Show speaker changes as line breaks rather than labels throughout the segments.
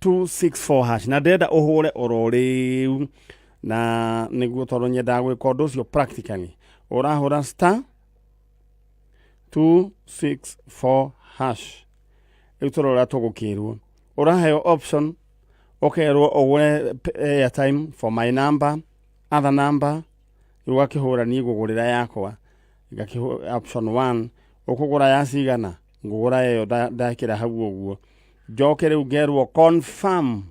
264 hash na ndĩrenda ũhũre oro rĩu na nĩguo tondũ nyendaga gwĩka ũndũ ũcio practically ũrahũra star 264 hash rĩu tũrora ũrĩa tũgũkĩrwo ũraheo option ũkerwo ũgũre airtime for my number other number rĩu ũgakĩhũra niĩ ngũgũrĩra yakwa ngakĩhũra option 1 ũkũgũra ya cigana ngũgũra ĩyo ndekĩra hau ũguo njoke rĩu ngerwo confirm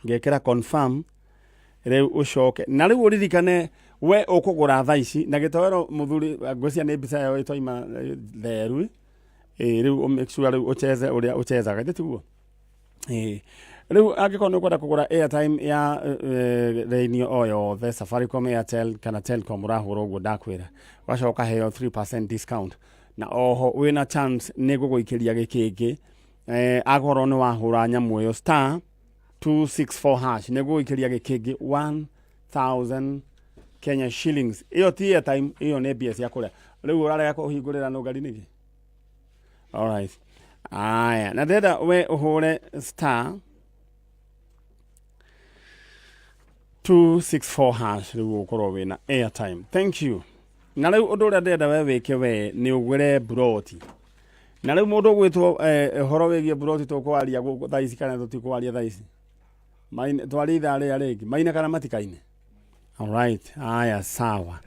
ngekĩra confirm rĩu ũcoke na rĩu ũririkane we ũkũgũra thaa ici na gĩtoero mũthuri ngwĩciria nĩ mbica ĩyo ĩtoima theru ĩ rĩu ũ make sure rĩu ũcheze ũrĩa ũchezaga githĩ tiguo Ĩĩ. Rĩu angĩkorwo nĩ ũkwenda kũgũra airtime ya raini o yothe Safaricom, Airtel kana Telcom ũrahũra ũguo ndakwĩra ũgacoka ũkaheo 3% discount na oho wĩna chance nĩ ngũgũikĩria gĩkĩngĩ akorwo nĩ wahũra nyamũ ĩyo star 264 hash nĩ ngũgũikĩria gĩkĩngĩ 1000 Kenya shillings. Ĩyo ti airtime, ĩyo nĩ mbia cia kũrĩa. Rĩu ũrarega kũhingũrĩra nũngari nĩkĩ? Alright. Aya, na ndĩrenda we ũhũre star 264 hash rĩu ũkorwo wĩna airtime. Thank you. Na rĩu ũndũ ũrĩa ndĩrenda we wĩke we nĩ ũgũre mburoti. Na rĩu mũndũ ũgwĩtwo ũhoro wĩgiĩ mburoti tũkwaria gũkũ thaa ici kana tũtikwaria thaa ici? Maine, twarie ithaa rĩrĩa rĩngĩ. Maine kana matikaine? Alright, haya sawa.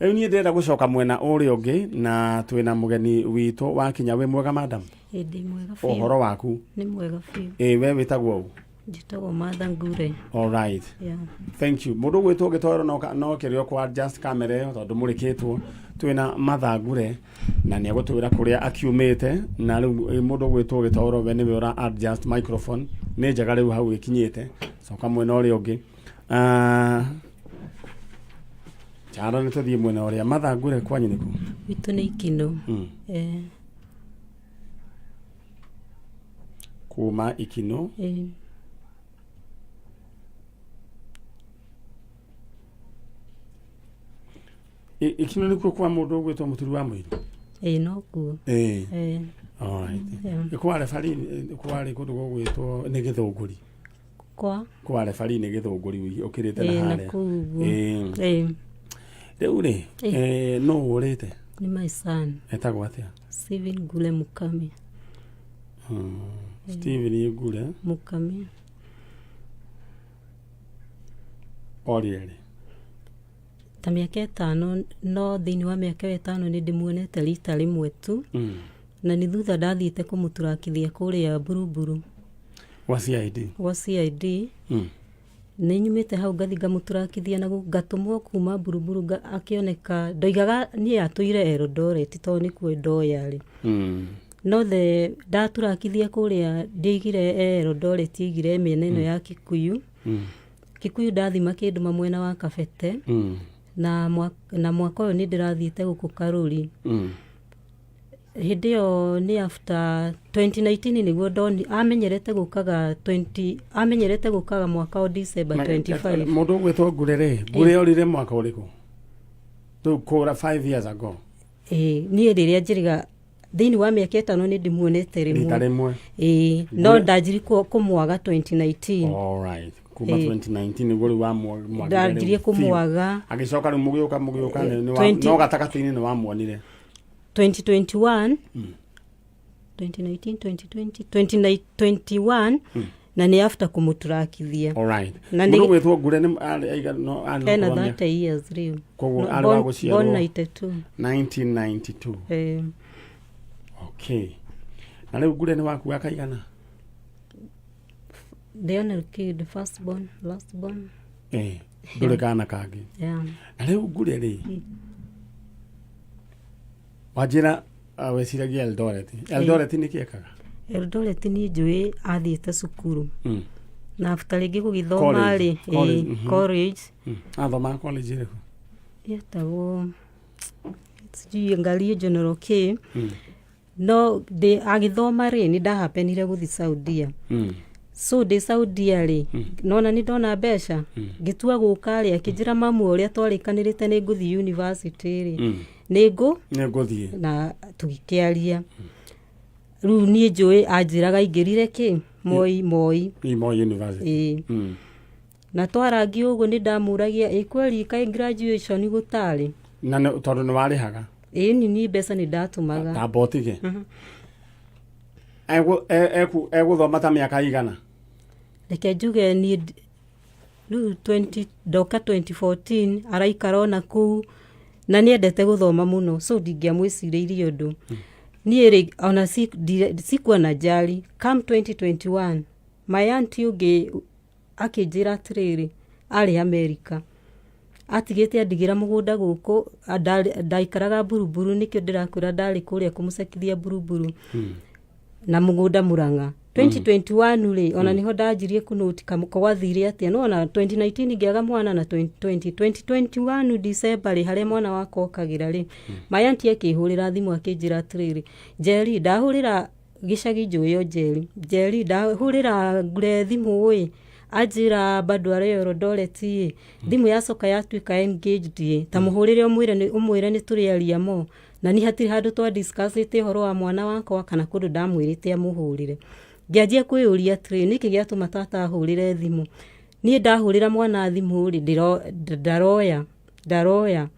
Rĩu niĩ ndĩrenda gũcoka mwena ũrĩa ũngĩ na twĩna mũgeni witũ wakinya. Wĩ mwega madam?
Ĩ ndĩ mwega biũ.
Ũhoro waku?
Nĩ mwega biũ.
Ĩ we wĩtagwo ũ?
Njĩtagwo Martha Ngure.
Alright.
Yeah.
Thank you. Mũndũ ũgwĩtwo gĩtoero no, no kĩrĩa kwa just kamera ĩyo tondũ mũrĩkĩtwo twĩna Martha Ngure na nĩ egũtwĩra kũrĩa akiumĩte na rĩu mũndũ ũgwĩtwo gĩtoero we nĩwe ũra adjust microphone nĩ njega rĩu hau ĩkinyĩte coka mwena ũrĩa ũngĩ. Charo nĩ tũthiĩ mwena ũrĩa Martha Ngure kwanyu nĩkũ?
Gwitũ nĩ Ikinũ.
Kuma Ikinũ. Ikinũ nĩkuo kwa mũndũ ũgwĩtwo Mũturi wa Mũiru?
Ĩĩ nokuo.
Alright. Kwa referee kwarĩ kũndũ gũgwĩtwo nĩ Gĩthũngũri.
Kwa?
Kwa referee nĩ Gĩthũngũri ũkĩrĩte na
Ĩĩ
harĩa.
nakũu ũguo. Ĩĩ.
Rĩu rĩ, nũ ũrĩte?
Nĩ my son.
Etagwo atĩa?
Steven Ngure Mukami.
Steven Ngure
Mukami.
Orire rĩ?
Ta mĩaka ĩtano no thĩinĩ wa mĩaka ĩyo ĩtano nĩ ndĩmuonete rita rĩmwe tu. Na nĩ thutha ndathiĩte kũmũturakithia kũrĩa Buruburu.
Gwa CID?
Gwa CID. Nĩ nyumĩte hau ngathi ngamũturakithia na ngatũmwo kuma Buruburu akĩoneka ndoigaga niĩ atũire Eldoret tondũ nĩkuo ndoĩ arĩ. No the ndaturakithia kũrĩa ndiaigire Eldoret aigire mĩena ĩno ya Kikuyu. Kikuyu ndathima kĩndũma mwena wa Kabete. Na mwaka ũyũ nĩ ndĩrathiĩte gũkũ Karũri. Hĩndĩ ĩyo nĩ after 2019 nĩguo ndoni amenyerete gũkaga 20 amenyerete gũkaga mwaka o December 25.
Mũndũ ũgwĩtwo Ngure rĩ, Ngure orire mwaka ũrĩkũ? Rĩu kũra 5 years ago.
Ĩĩ, niĩ rĩrĩa njĩrĩga thĩinĩ wa mĩaka ĩtano nĩ ndĩmuonete rĩmwe.
Rita rĩmwe.
Ĩĩ, no ndanjiri kũmwaga 2019.
All right. Kuma 2019 nĩguo rĩu wamwagire.
Ndanjirie kũmwaga.
Agĩcoka rĩu mũgĩũka mũgĩũka no gatagatĩ-inĩ nĩ wamuonire.
2021 2019 2020 2021 na nĩ after kũmũturakithia.
All right.
Na
Mũndũ ũgwĩtwo Ngure nĩ arĩ aiga no arĩ na
Ena
ũkũrũ wa mĩaka
30 years rĩu.
Koguo
No,
arĩ wa
born
gũciarwo
92.
1992. Okay. Na rĩu Ngure nĩ waku wa kaigana?
The only kid, first born, last born.
Ndũrĩ kana kangĩ.
Yeah.
Na rĩu Ngure rĩ, wanjĩra weciragia Eldoret. Eldoret nĩ kĩekaga?
Eldoret niĩ njũĩ athiĩte cukuru. Na after rĩngĩ gũgĩthoma rĩ,
College,
college.
Athomaga college ĩrĩkũ?
Yetagwo sijui Ngario General K. No ndĩ agĩthoma rĩ, nĩ ndahapenire gũthiĩ Saudia. So ndĩ Saudia rĩ, nona nĩ ndona mbeca, ngĩtua gũka rĩ, akĩnjĩra mamu ũrĩa twarĩkanĩrĩte nĩ ngũthiĩ university rĩ, nĩ ngũ
Nĩ ngũthiĩ.
Na tũgĩkĩaria. Rĩu niĩ njũĩ anjĩraga aingĩrire kĩ? Moi Moi.
Nĩ Moi University.
Ĩĩ. Na twarangi ũguo nĩ ndamũragia, ĩ kweri kaĩ graduation gũtarĩ?
Na tondũ nĩ warĩhaga.
Ĩĩ, ni mbeca nĩ ndatũmaga.
Ta botige egũthoma ta mĩaka igana?
Reke njuge niĩ rĩu 20 ndoka 2014 araikara ona kũu na nĩendete gũthoma mũno, so ndingĩamwĩcirĩirie ũndũ. Niĩ rĩ, ona sikuwa na jali. Come 2021, my auntie ũngĩ akĩnjĩra atĩrĩrĩ, arĩ America, atigĩte andigĩra mũgũnda gũkũ. Ndaikaraga Buruburu, nĩkĩo ndĩrakwĩra ndarĩ kũrĩa kũmũcekithia Buruburu na mũgũnda Mũrang'a. 2021 rĩ, ona nĩho ndanjirie kũnũti gwathire atĩa. No ona 2019 ngĩaga mwana na 2020, 2021 December rĩ, harĩa mwana wakwa okagĩra rĩ, my auntie akĩhũrĩra thimũ akĩnjĩra atĩrĩrĩ, "Njeri, ndahũrĩra gĩcagi njũĩ o Njeri, Njeri, ndahũrĩra ngure thimũ ĩ, anjĩra bado arĩ Eldoret ĩ, thimũ yacoka yatuĩka engaged ĩ, ta mũhũrĩre ũmwĩre nĩ tũrĩaria mo." Na ni hatirĩ handũ twa discussĩte ũhoro wa mwana wakwa kana kũndũ ndamwĩrĩte amũhũrĩre. Ngĩanjia kwĩyũria atĩrĩ, nĩkĩ gĩatũma tata ahũrĩre thimũ? Niĩ ndahũrĩra mwana thimũ rĩ, ndaroya ndaroya.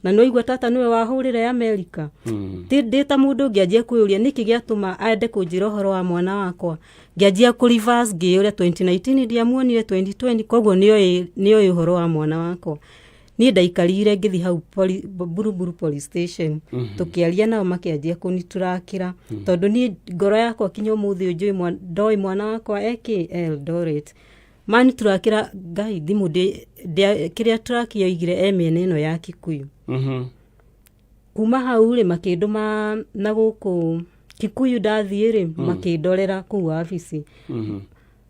Na nĩwaigua tata nĩwe wahũrĩra Amerika. Ndĩ ta mũndũ ngĩanjia kwĩyũria nĩkĩ gĩatũma ende kũnjĩra ũhoro wa mwana wakwa. Ngĩanjia kũ reverse, ngĩyũria, 2019 ndiamuonire, 2020, koguo nĩoĩ ũhoro wa mwana wakwa. Niĩ ndaikarire ngĩthiĩ hau Buruburu police station, tũkĩaria nao, makĩanjia kũniturakĩra, tondũ niĩ ngoro yakwa kinya ũmũthĩ ũyũ njũĩ ndoĩ mwana wakwa ekĩ Eldoret. Maniturakĩra ngai thimũ kĩrĩa track yoigire e mĩena ĩno ya Kikuyu. Kuma hau rĩ, makĩndũma na gũkũ Kikuyu. Ndathiĩ rĩ, makĩndorera kũu wabici,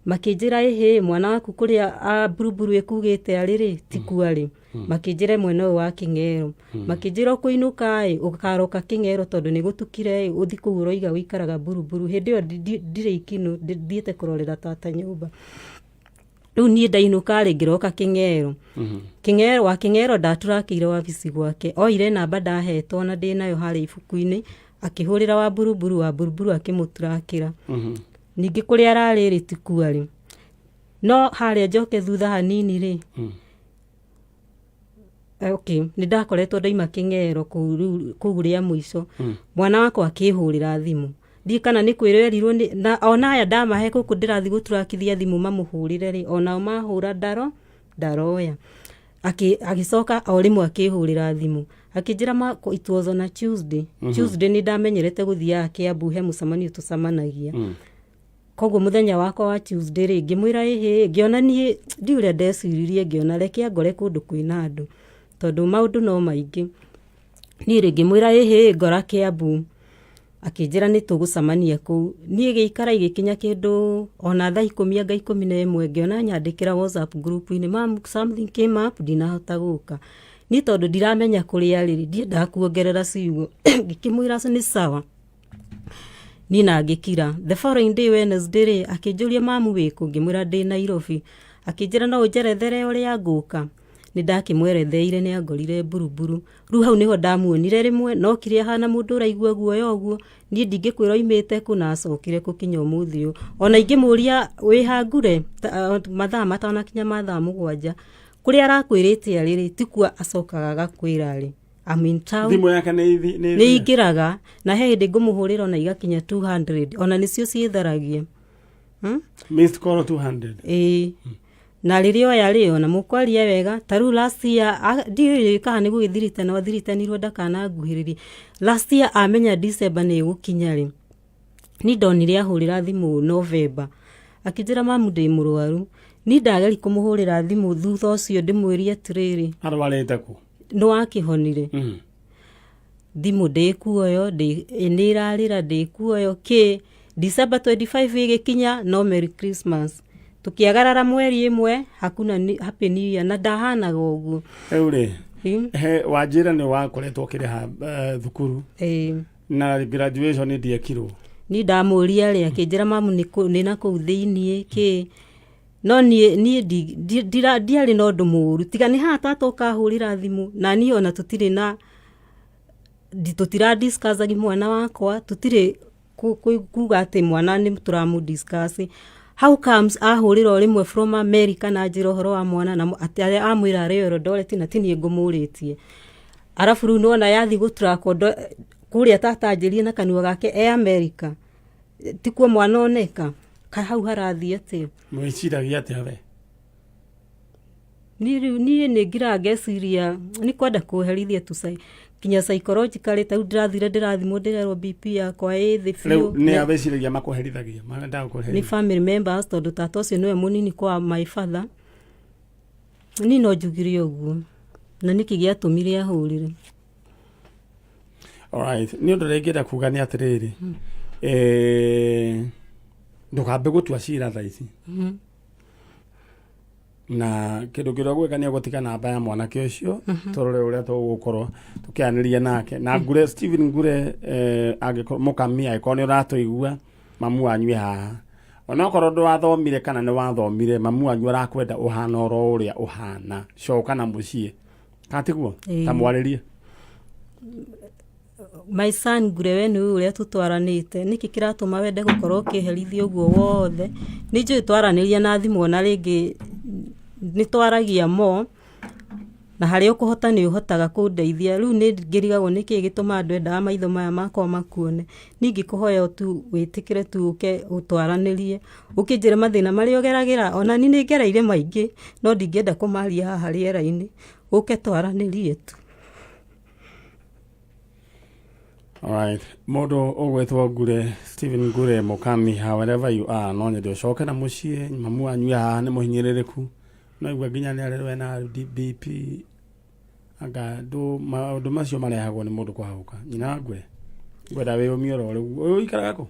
makĩnjĩra, "Ĩhĩ, mwana waku kũrĩa a Buruburu ĩkugĩte arĩ rĩ tikuo arĩ." Makĩnjĩra mwena ũyũ wa Kĩng'ero. Makĩnjĩra, "Ũkũinũka ĩ, ũkaroka Kĩng'ero tondũ nĩ gũtukire ĩ, ũthi kũu ũroiga ũikaraga Buruburu." Hĩndĩ ĩyo ndirĩ ikinũ, thiĩte kũrorera tata nyũmba. Rĩu niĩ ndainũka rĩ, ngĩroka Kĩng'ero. Kĩng'ero wa Kĩng'ero ndaturakĩire wabici gwake, oire namba ndahetwo na ndĩnayo harĩa ibuku-inĩ, akĩhũrĩra wa Buruburu, wa Buruburu akĩmũturakĩra. Ningĩ kũrĩa ararĩ rĩ, tikuo arĩ. No harĩa njoke thutha hanini rĩ, okay, nĩ ndakoretwo ndaima Kĩng'ero kũu rĩu kũu rĩa mũico. Mwana wakwa akĩhũrĩra thimũ, ndiĩ kana nĩ kwĩrwo erirwo na ona aya ndamahe gũkũ ndĩrathiĩ gũturakithia thimũ mamũhũrĩre rĩ, onao mahũra ndaroya. Agĩcoka o rĩmwe akĩhũrĩra thimũ akĩnjĩra it was on a Tuesday. Tuesday nĩ ndamenyerete gũthiaga Kiambu he mũcemanio tũcemanagia. Koguo mũthenya wakwa wa Tuesday rĩ, ngĩmwĩra ĩhĩ, ngĩona niĩ ndi ũrĩa ndeciririe, ngĩona reke angore kũndũ kwĩna andũ tondũ maũndũ no maingĩ. Niĩ rĩ, ngĩmwĩra, "Ĩhĩ, ngora Kiambu." Akĩnjĩra nĩ tũgũcemania kũu. Niĩ gĩikara igĩkinya kĩndũ ona thaa 10 anga 11, ngĩona nyandĩkĩra WhatsApp group-inĩ, "Mam, something came up, ndinahota gũka." Niĩ tondũ ndiramenya kũrĩa rĩ, ndiendaga kuongerera ciugo, ngĩkĩmwĩra nĩ sawa. Niĩ na ngĩkira. The following day, Wednesday rĩ, akĩnjũria, "Mamu, wĩkũ?" Ngĩmwĩra ndĩ Nairobi. Akĩnjĩra no ũnjerethere ũrĩa ngũka. Nĩ ndakĩmweretheire, nĩ angorire Buruburu. Rĩu hau nĩho ndamuonire rĩmwe, no kire ahana mũndũ ũraigua guoya ũguo. Niĩ ndingĩkwĩra oimĩte kũ na acokire kũ kinya ũmũthĩ ũyũ. Ona ingĩmũria wĩ hangure mathaa matanakinya ma thaa 7, kũrĩa arakwĩrĩte arĩ rĩ, tikuo acokaga agakwĩra rĩ, "I'm in town."
Thimũ yake nĩ
nĩ ingĩraga na he hĩndĩ ngũmũhũrĩra ona igakinya 200, ona nĩcio ciĩtharagia.
Missed call 200?
Ĩĩ, na rĩrĩa oya rĩ, ona mũkwaria wega. Ta rĩu last year, ndiũĩ kana nĩ gũgĩthiritana athiritanirwo ndakananguhĩrĩrie. Last year amenya December nĩ ĩgũkinya rĩ, ni ndonire ahũrĩra thimũ November akĩnjĩra, "Mamu, ndĩ mũrwaru." Ni ndageri kũmũhũrĩra thimũ thutha ũcio ndĩmwĩrie atĩrĩrĩ,
Arwarĩte kũ?
Nĩ wakĩhonire. Thimũ ndĩkuoyo, nĩ ĩrarĩra, ndĩkuoyo kĩ. December 25 ĩgĩkinya, no Merry Christmas, tũkĩagarara mweri ĩmwe, hakuna Happy New Year, na ndahanaga ũguo.
Rĩu rĩ, he wanjĩra nĩ wakoretwo ũkĩrĩha thukuru na graduation ndiekirwo.
Ni ndamũria rĩ, akĩnjĩra, "Mamu, nĩ na kũu thĩiniĩ kĩ." No niĩ ndiarĩ na ũndũ mũũru, tiga nĩ haha tata ũkahũrĩra thimũ na niĩ ona tũtirĩ na tũtira discuss mwana wakwa, tũtirĩ kuga atĩ mwana nĩ tũramũ discuss. How comes ahũrĩra o rĩmwe from America na njĩra ũhoro wa mwana na atĩ arĩa amwĩra arĩ Eldoret na ti niĩ ngũmũrĩtie. Arabu rĩu nĩwona yathi gũtrakwo kũrĩa tata anjĩrire na kanua gake e America tikuo mwana oneka. Ka hau harathiĩ atĩa?
Mwĩciragia atĩa we?
Niĩ rĩu niĩ nĩ ngiraga ngeciria nĩ kwenda kũherithia tu kinya psychologically ta rĩu ndĩrathire ndĩrathimwo ndĩrerwo BP yakwa ĩ thĩ
Rĩu
biũ.
nĩ a wĩciragia makũherithagia, marendaga
Nĩ
gũkũherithia.
family members tondũ tata ũcio nĩwe mũnini kwa my father. Niĩ no njugire ũguo na nĩkĩ gĩatũmire ahũrĩre.
Alright, nĩ ũndũ ũrĩa ingĩenda kuga nĩ atĩrĩrĩ, eh, ndũkambe gũtua cira thaa ici. Na kĩndũ kĩrĩa ũgwĩka nĩ ũgũtiga namba ya mwanake ũcio, tũrore ũrĩa tũgũkorwo tũkĩaranĩria nake na Ngure Steven Ngure, angĩkorwo mũkami, angĩkorwo nĩ ũratũigua, mamu wanyu e haha, onokorwo ndwathomire kana nĩ wathomire, mamu wanyu arakwenda ũhana oro ũrĩa ũhana. Coka na mũciĩ, kana tiguo?
Ĩĩ.
Ta mwarĩrie.
My son Ngure, we nĩ ũrĩa tũtwaranĩte, nĩkĩ kĩratũma wende gũkorwo ũkĩherithia ũguo wothe? Nĩ njũĩ twaranĩria na thimũ, ona rĩngĩ nĩ twaragia more, na harĩa ũkũhota nĩ ũhotaga kũndeithia. Rĩu nĩ ngĩrigagwo nĩkĩ gĩtũmaga ndwendaga maitho maya makwa makuone. Niĩ ingĩkũhoya tu wĩtĩkĩre tu ũke ũtwaranĩrie, ũkĩnjĩre mathĩna marĩa ũgeragĩra. Ona niĩ nĩ ngereire maingĩ, no ndingĩenda kũmaria haha rĩera-inĩ. Ũke twaranĩrie tu.
Alright. Mũndũ ũgwĩtwo Ngure, Stephen Ngure Mũkami, however you are, no nyende ũcoke na mũciĩ. Mamu wanyu e haha nĩ mũhinyĩrĩrĩku, no igua nginya nĩ arerwo ena BP, anga ndũ maũndũ macio marehagwo nĩ mũndũ kũhahũka. Nyina wa Ngure, ngwenda wĩyũmie oro rĩu. Ũyũ ũikaraga kũ?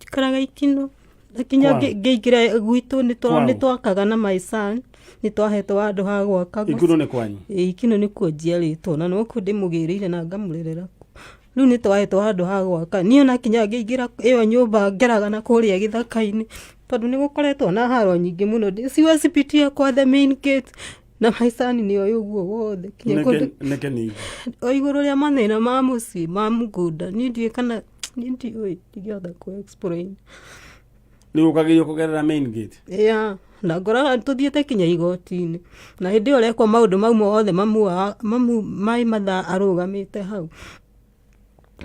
Njikaraga Ikino. Na kinya
Kwao?
Ngĩingĩra gwitũ
Kwao?
nĩ twakaga na my son, nĩ twahetwo handũ ha gwaka.
Ikino nĩ kwanyu?
Ĩĩ, Ikino nĩkuo njiarĩtwo na nokuo ndĩmũgĩrĩire na ngamũrerera kuo. Rĩu nĩ twahetwo handũ ha gwaka. Niĩ ona kinya ngĩingĩra ĩyo nyũmba ngeraga na kũrĩa gĩthaka-inĩ tondũ nĩ gũkoretwo na haro nyingĩ mũno. Siwezi pitia kwa the main gate na my son nĩ oĩ ũguo wothe. Kinya kũndũ
Nĩkĩ ningĩ?
O igũrũ rĩa mathĩna ma mũciĩ ma mũgũnda, niĩ ndiũĩ kana niĩ ndiũĩ, ndingĩhota kũ explain.
Rĩu ũkagerio kũgerera main gate?
Yeah, na ngoraga tũthiĩte kinya igoti-inĩ, na hĩndĩ ĩyo ũrekwo maũndũ mau mothe, mamu my mother arũgamĩte hau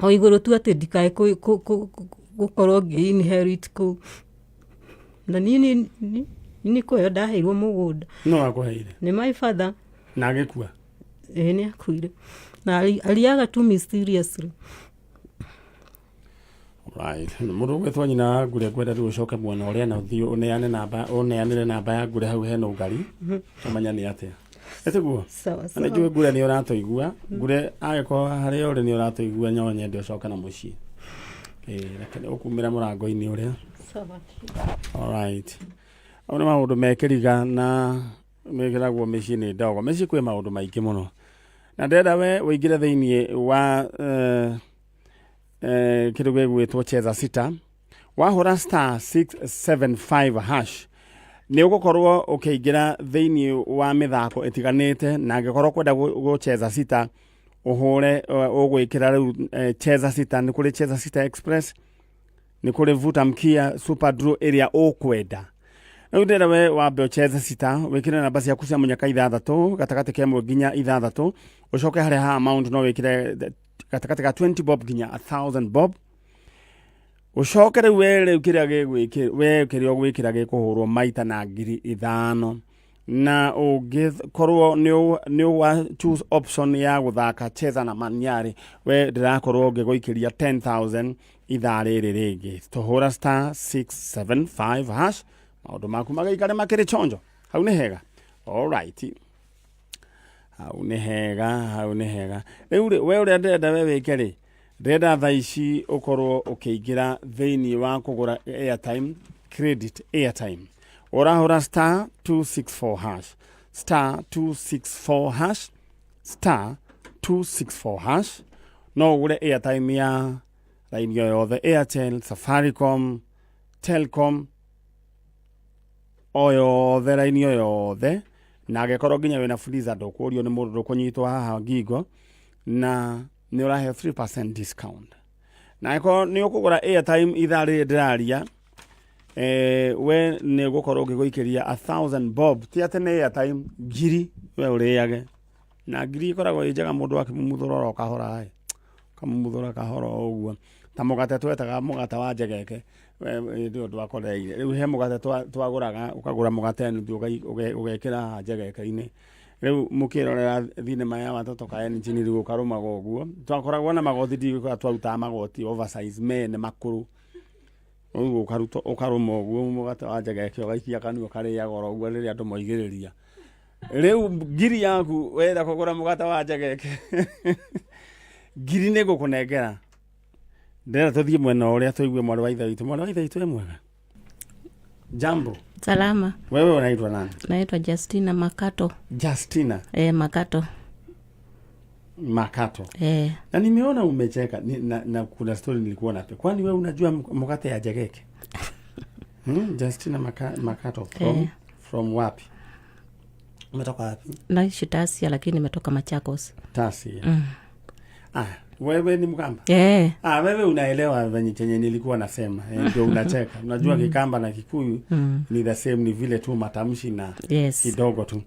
o igũrũ tu atĩ ndikae gũkorwo ngĩ inherit kũu. Na niĩ nĩ kũheo ndaheirwo mũgũnda.
No akũheire?
Nĩ my father.
Na agĩkua?
Ĩĩ, nĩ akuire na ariaga tu mysteriously.
Right. Mũndũ ũgwĩtwo nyina wa Ngure, ngwenda rĩu ũcoke mwena ũrĩa na ũthiĩ ũneane namba, ũneanĩre namba ya Ngure hau hena ũngari, ũmenya nĩ atĩa. Ĩtiguo?
Sawa.
Na
Sawa.
nĩnjũĩ Ngure nĩ ũratũigua. Ngure, angĩkorwo harĩa ũrĩ nĩ ũratũigua, no nyende ũcoke na mũciĩ. Ĩĩ, reke ũkumĩra mũrango-inĩ ũrĩa.
Sawa.
Alright. Mau nĩ maũndũ mekĩriga na mekĩragwo mĩciĩ nĩ ndogo. Mĩciĩ kwĩ maũndũ maingĩ mũno. Na ndĩrenda we ũingĩre thĩinĩ wa kĩndũ gĩgwĩtwo Cheza Sita. Wahũra star 675 hash nĩ ũgũkorwo ũkĩingĩra thĩinĩ wa mĩthako ĩtiganĩte, na angĩkorwo kwenda gũcheza sita ũhũre, ũgwĩkĩra rĩu Cheza Sita. Nĩ kũrĩ Cheza Sita Express, nĩ kũrĩ Vuta Mkia, Super Draw, ĩrĩa ũkwenda. Rĩu ndĩrenda we wambe ũcheze sita, wĩkĩre namba ciaku cia mũnyaka ithathatũ, gatagatĩ ka ĩmwe nginya ithathatũ, ũcoke harĩa ha amount no wĩkĩre gatagatĩ ka 20 bob nginya 1000 bob. Ũcoke rĩu we rĩu kĩrĩa gĩgwĩkĩ we kĩrĩa ũgwĩkĩra gĩkũhũrwo maita na 5,000, na ũngĩkorwo nĩ wa choose option ya gũthaka Cheza na Manyarĩ, we ndĩrakorwo ngĩgũikĩria 10,000 ithaa rĩrĩ rĩngĩ. Tũhũra star 675 hash, maũndũ maku magaikare makĩrĩ chonjo. Hau nĩ hega. Alright, hau nĩ hega, hau nĩ hega. Rĩu rĩ, we ũrĩa ndĩrenda we wĩke rĩ, ndĩrenda thaa ici ũkorwo ũkĩingĩra thĩinĩ wa kũgũra airtime, credit airtime. Ũrahũra star 264 hash, star 264 hash, star 264 hash, no ũgũre airtime ya raini o yothe, Airtel, Safaricom, Telcom, o yothe, raini o yothe. Na angĩkorwo nginya wĩna Fuliza, ndũkũrio nĩ mũndũ, ndũkũnyitwo haha ngingo, na nĩ ũraheo 3% discount. Na angĩkorwo nĩ ũkũgũra airtime ithaa rĩrĩ ndĩraria, We nĩ ũgũkorwo ũngĩgũikĩria 1000 bob, ti atĩ nĩ airtime, ngiri we ũrĩage na ngiri ĩkoragwo ĩ njega mũndũ akĩmumuthũra oro kahora ĩ, ũkamumuthũra kahora o ũguo. Ta mũgate twetaga mũgate wa njegeke, hĩndĩ ĩyo ndwakoreire. Rĩu he mũgate twagũraga, ũkagũra mũgate nuthu ũgekĩra haha njegeke-inĩ. Rĩu mũkĩrorera thinema ya Watoto Kaeni Chini rĩu ũkarũmaga ũguo. Twakoragwo na magoti, ndiũĩ kũrĩa twarutaga magoti oversize mene makũrũ. Rĩu ũkaruta ũkarũma ũguo mũgate wa njegeke ũgaikia kanua ũkarĩaga oro ũguo rĩrĩa andũ moigĩrĩria. Rĩu ngiri yaku wenda kũgũra mũgate wa njegeke ngiri nĩ ngũkũnengera. Ndĩrenda tũthiĩ mwena ũrĩa tũigue mwarĩ wa ithe witũ. Mwarĩ wa ithe witũ e mwega? Jambo.
Salama.
Wewe unaitwa nani?
Naitwa Justina Makato.
Justina
Makato.
Makato.
Eh.
Na nimeona umecheka na kuna story nilikuwa nape. Kwani wewe unajua mkate ya jegeke? Justina Makato from, from wapi? Umetoka wapi?
Naishi Tasia lakini nimetoka Machakos.
Tasia. Ah, wewe ni Mkamba?
Eh.
Ah, wewe unaelewa venye chenye nilikuwa nasema. Ndio unacheka. Unajua Kikamba na Kikuyu ni the same, ni vile tu matamshi na kidogo tu.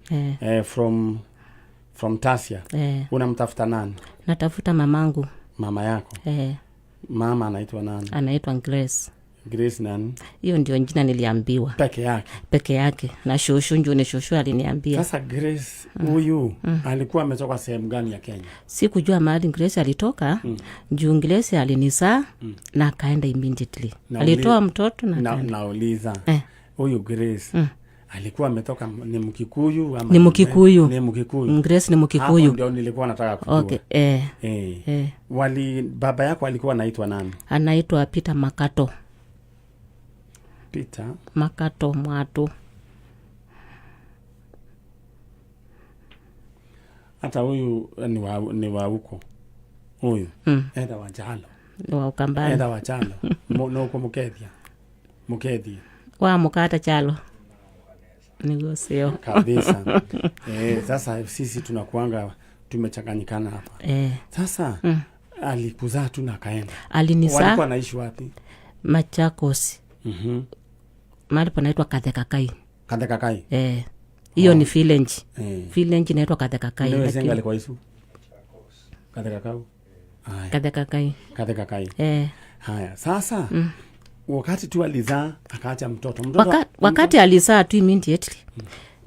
From Tasia. Unamtafuta nani?
Natafuta mamangu.
Mama yako?
Eh.
Mama anaitwa nani?
Anaitwa Grace.
Grace nani?
Hiyo ndio jina niliambiwa.
Peke yake?
Peke yake. Na shoshu, ndio ni shoshu aliniambia.
Sasa Grace huyu alikuwa ametoka sehemu gani ya Kenya?
Sikujua mahali Grace alitoka. Juu Grace alinizaa na akaenda immediately. Alitoa mtoto na akaenda.
Nauliza. Huyu Grace alikuwa ametoka ni Mkikuyu ama
Ni Mkikuyu.
Ni Mkikuyu.
Grace ni Mkikuyu.
Hapo ndio nilikuwa nataka kujua.
Okay.
Baba yako alikuwa anaitwa nani?
Anaitwa Peter Makato.
Peter
Makato Mwatu.
Hata huyu ni wa huko. Huyu. Enda wa Njalo.
Ni wa Ukambani.
Enda wa Njalo. Nuko Mukethia. Mukethia.
Wa Mukata Chalo. Niguo sio.
Kabisa. Sasa sisi tunakuanga tumechanganyikana hapa. Sasa alikuzaa tu na akaenda.
Alinizaa.
Walikuwa wanaishi wapi?
Machakos. Mahali panaitwa Kathekakai.
Kathekakai.
Hiyo ni village. Village inaitwa Kathekakai,
Ndio
lakini
Senga alikuwa isu. Kathekakau. Haya.
Kathekakai.
Kathekakai. Haya, sasa wakati tu alizaa akaacha mtoto. Mtoto
Wakati alizaa tu immediately.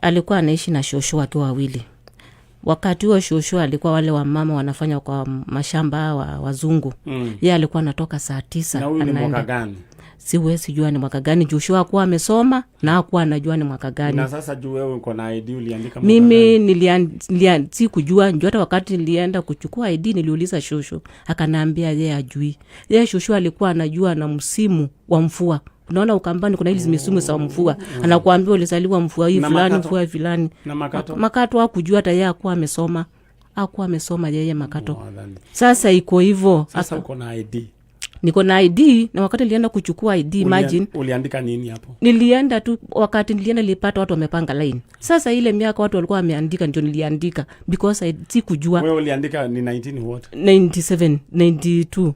Alikuwa anaishi na shosho wake wawili. Wakati huo shosho alikuwa wale wa mama wanafanya kwa mashamba wa wazungu. Yeye alikuwa anatoka saa 9.
Na huyu ni mwaka
anaenda.
gani?
Siwezi jua ni mwaka gani. Juu shosho hakuwa amesoma na hakuwa anajua ni mwaka gani.
Na sasa juu wewe uko na ID uliandika mwaka
Mimi
gani?
sikujua. Njoo hata wakati nilienda kuchukua ID niliuliza shosho, akaniambia yeye hajui. Yeye shosho alikuwa anajua na msimu wa mvua. Unaona Ukambani kuna hizi misimu za mvua. Anakuambia ulizaliwa mvua hii
Na
fulani,
makato?
mvua fulani.
Na makato?
Makato hakujua hata yeye hakuwa amesoma. Hakuwa amesoma yeye makato.
Mwadhani.
Sasa iko hivyo.
Sasa uko na ID.
Niko na ID na wakati nilienda kuchukua ID, imagine.
Uliandika nini hapo?
Nilienda tu, wakati nilienda nilipata watu wamepanga line. Sasa ile miaka watu walikuwa wameandika ndio niliandika because I sikujua.
Wewe uliandika ni 19 what?
97, 92.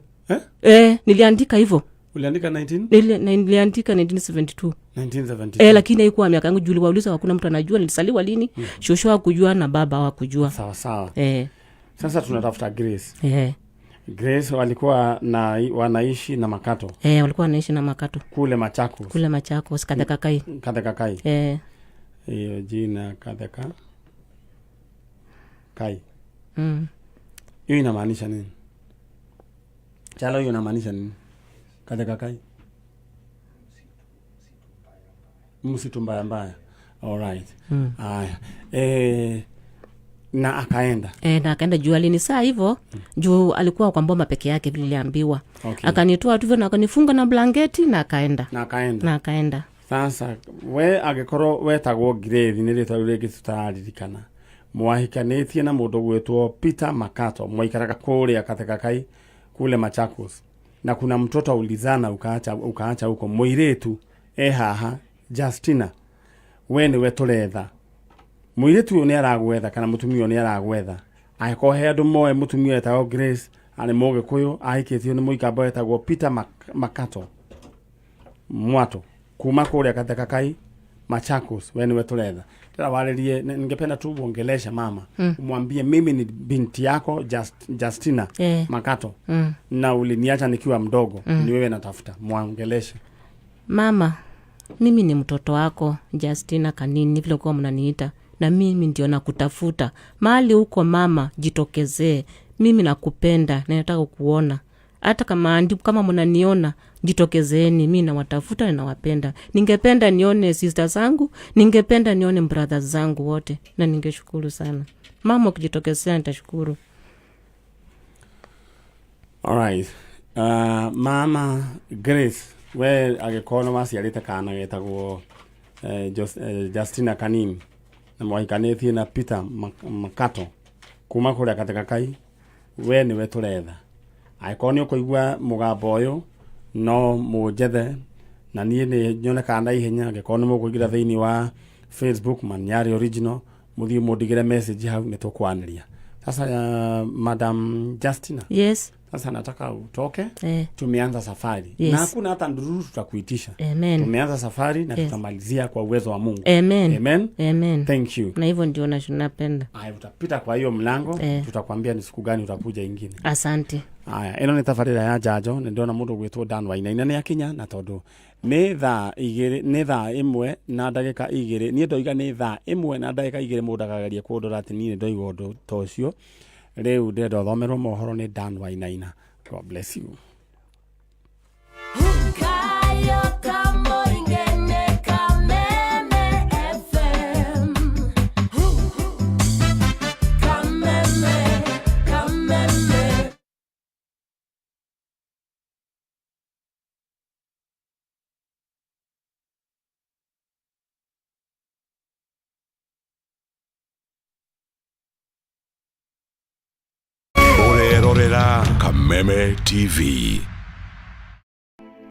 Eh?
Niliandika hivyo.
Uliandika 19?
Niliandika 1972.
1972.
Lakini haikuwa miaka yangu juu niliwauliza hakuna mtu anajua nilisaliwa lini. Shosho hakujua na baba hakujua.
Sawa sawa. Sasa tunatafuta Grace. Grace walikuwa wanaishi na Makato.
Walikuwa wanaishi na Makato.
Kule Machakos.
Kule Machakos, Kathekakai.
Kathekakai. Hiyo jina Katheka Kai. Hiyo inamaanisha nini? Chalo, hiyo inamaanisha nini? Kathekakai. Msitu mbaya mbaya. All right. Haya. Na akaenda.
Na akaenda juu alinisaa hivyo. Juu alikuwa kwa mboma peke yake vile niliambiwa. Akanitoa tu hivyo na akanifunga na blanketi na akaenda.
Na akaenda.
Na akaenda.
Sasa we angikorwo wetagwo Grace nĩ rĩtwa rĩu rĩngĩ tũtararirikana. Mwahikanĩtie na mũndũ gwĩtwo Peter Makato, mwaikaraga kũrĩa Kathekakai kule Machakos. Na kuna mtoto ulizana ukaacha huko mũirĩtu e haha Justina, we nĩwe tũretha. Mũirĩtu ũyũ nĩ aragwetha kana mũtumia ũyũ nĩ aragwetha. Angĩkorwo he andũ moe mũtumia wetagwo Grace, arĩ Mũgĩkũyũ, ahikĩtio nĩ mũikamba wetagwo Peter Makato Mwato. Kuma kũrĩa Katheka Kai, Machakos, we niwe tũretha. Tena warĩrie, ningependa tu uongeleshe mama, umwambie mimi ni binti yako Justina Makato, na uliniacha nikiwa mdogo, ni wewe natafuta. Mwongeleshe.
Mama, mimi ni mtoto wako Justina Kanini, vile kuwa mnaniita, na mimi ndio nakutafuta mahali huko. Mama, jitokezee, mimi nakupenda na nataka kukuona. Hata kama andi, kama mnaniona, jitokezeeni, mi nawatafuta na nawapenda. Ningependa nione sister zangu, ningependa nione brothers zangu wote, na ningeshukuru sana mama, ukijitokezea nitashukuru.
Alright. Mama Grace, we agĩkorwo nĩ waciarĩte kana getagwo Justina Kanini na mwahikanĩtie na Peter Makato kuma kũrĩa Katheka Kai, we nĩwe tũretha. Angĩkorwo nĩ ũkũigua mũgambo ũyũ, no mũnjethe na niĩ nĩ nyonekaga na ihenya. Angĩkorwo nĩ mũkũingĩra thĩinĩ wa Facebook Manyari Original, mũthiĩ mũndigĩre message hau, nĩ tũkwanĩria. Sasa Madam Justina, sasa nataka utoke. Tumeanza safari na hakuna hata ndururu tutakuitisha.
Amen.
Tumeanza safari na tutamalizia kwa uwezo wa Mungu.
Amen.
Amen.
Amen.
Thank you.
Na hivyo ndio napenda.
Aya, utapita kwa hiyo mlango, tutakwambia ni siku gani utakuja ingine.
Asante.
Aya, ĩno nĩ tabarĩra ya njanjo. Nĩ ndĩrona mũndũ ũgwĩtwo Dan Wainaina nĩ akinya, na tondũ nĩ thaa 2, nĩ thaa 1:02, niĩ ndoiga nĩ thaa 1:02, mũndũ akageria kũndora atĩ niĩ nĩ ndoiga ũndũ ta ũcio. Rĩu ndĩrenda ũthomerwo mohoro nĩ Dan Wainaina. God bless you.
Kayo kamoingene Kameme FM. Kameme, Kameme.
Orerorera Kameme TV.